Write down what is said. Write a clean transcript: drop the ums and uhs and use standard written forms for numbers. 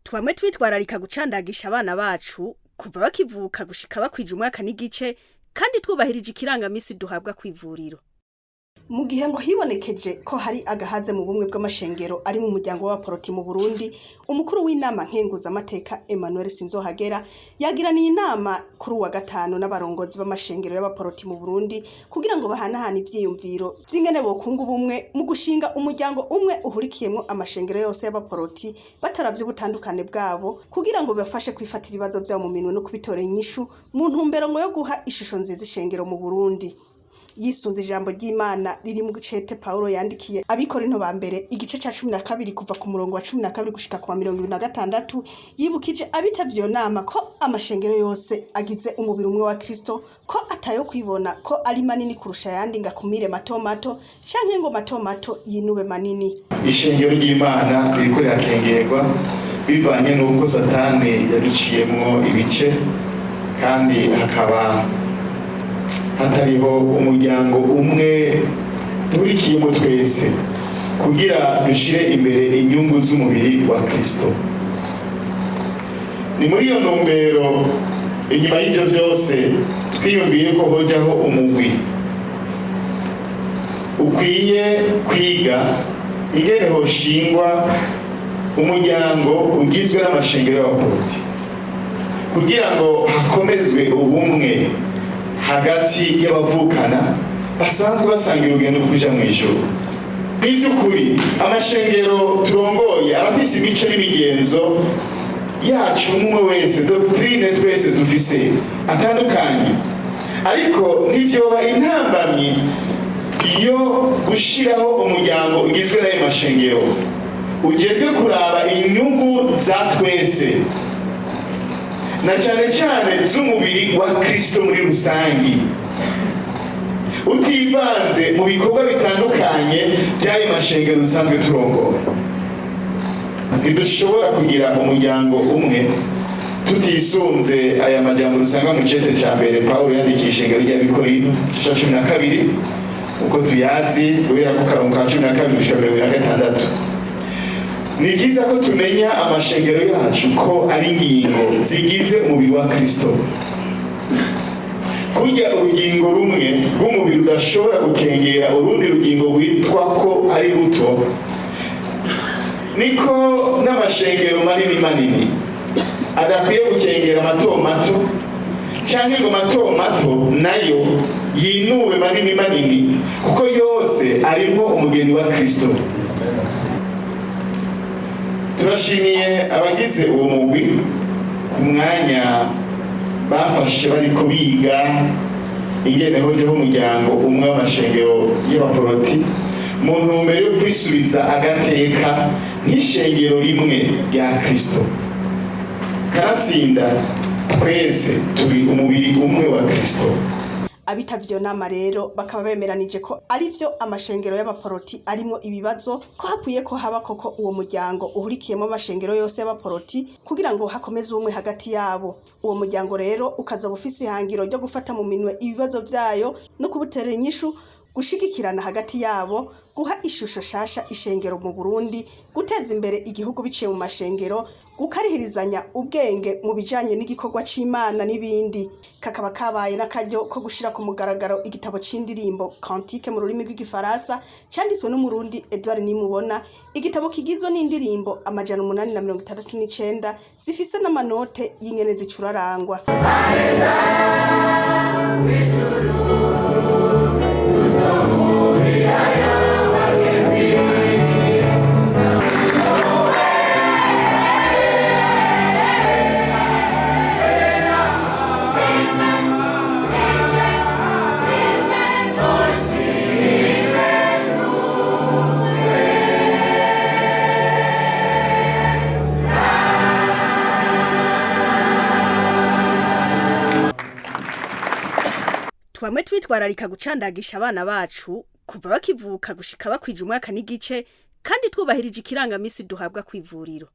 Twamwe twitwararika gucandagisha abana bacu kuva bakivuka gushika bakwije umwaka n'igice, kandi twubahirije ikirangamisi duhabwa kw'ivuriro. Mu gihe ngo hibonekeje ko hari agahaze mu bumwe bw'amashengero ari mu muryango w'abaporoti mu Burundi, umukuru w'inama nkenguzamateka Emmanuel Sinzohagera yagiraniye inama kuri uwa gatanu n'abarongozi b'amashengero y'abaporoti mu Burundi kugira ngo bahanahane ivyiyumviro vy'ingene bokunga ubumwe mu gushinga umuryango umwe uhurikiyemwo amashengero yose y'abaporoti bataravye ubutandukane bwabo, kugira ngo bibafashe kwifatira ibibazo vyabo mu minwe no kubitorera inyishu mu ntumbero ngo yo guha ishusho nziza ishengero mu Burundi. Yisunze ijambo ry'Imana riri mu cete Paulo yandikiye abikorinto ba mbere igice ca 12 kuva ku murongo wa 12 gushika ku wa 26, yibukije abitavye iyo nama ko amashengero yose agize umubiri umwe wa Kristo, ko atayo kwibona ko ari manini kurusha ayandi ngo akumire mato mato canke ngo mato mato yinube manini. Ishengero ry'Imana ririko rirakengerwa bivanye n'uko Satani yaduciyemwo ibice, kandi hakaba hatariho umuryango umwe duhurikiyemo twese kugira dushire imbere inyungu z'umubiri wa Kristo. Ni muri iyo ntumbero, inyuma y'ivyo vyose, twiyumviye ko hojaho umugwi ukwiye kwiga ingene hoshingwa umuryango ugizwe n'amashengero y'abaporoti kugira ngo hakomezwe ubumwe hagati y'abavukana basanzwe basangira urugendo rwo kuja mw'ijuru. By'ukuri, amashengero turongoye arafise imico n'imigenzo yacu umwe wese, doctrine twese dufise atandukanye, ariko ntivyoba intambamyi iyo gushiraho umuryango ugizwe n'ayo mashengero ujejwe kuraba inyungu za twese, na cyane cyane z'umubiri wa Kristo muri rusangi, utivanze mu bikorwa bitandukanye by'ayo mashengero dusanzwe turongora. Ntidushobora kugira umuryango umwe tutisunze aya majambo dusanga mu cete ca mbere Pawulo yandikiye ishengero ry'Abikorinto ca 12, uko tuyazi, guhera ku karongo ka 12 gushika 26. Ni byiza ko tumenya amashengero yacu ko ari ingingo zigize umubiri wa Kristo. Kurya urugingo rumwe rw'umubiri rudashobora gukengera urundi rugingo rwitwa ko ari ruto, niko n'amashengero manini manini adakwiye gukengera mato mato, canke ngo mato mato nayo yinube manini manini, kuko yose arimwo umugeni wa Kristo. Turashimiye abagize uwo mugwi ku mwanya bafashe bariko biga ingene hojeho umuryango umwe w'amashengero y'abaporoti mu ntumbero yo kwisubiza agateka nk'ishengero rimwe rya Kristo. Kanatsinda twese turi umubiri umwe wa Kristo. Abitavye iyo nama rero bakaba bemeranije ko arivyo amashengero y'abaporoti arimwo ibibazo, ko hakwiye ko haba koko uwo muryango uhurikiyemo amashengero yose y'abaporoti kugira ngo hakomeze ubumwe hagati yabo. Uwo muryango rero ukazoba ufise ihangiro ryo gufata mu minwe ibibazo vyayo no kubuterera inyishu, gushigikirana hagati yabo, guha ishusho shasha ishengero mu Burundi, guteza imbere igihugu biciye mu mashengero, gukarihirizanya ubwenge mu bijanye n'igikorwa c'Imana n'ibindi. Kakaba kabaye n'akaryo ko gushira ku mugaragaro igitabo c'indirimbo Cantique mu rurimi rw'igifaransa canditswe n'umurundi Edouard Nimubona, igitabo kigizwe n'indirimbo 869 zifise n'amanote y'ingene zicurarangwa. Twamwe twitwararika gucandagisha abana bacu kuva bakivuka gushika bakwije umwaka n'igice, kandi twubahirije ikirangamisi duhabwa kw'ivuriro.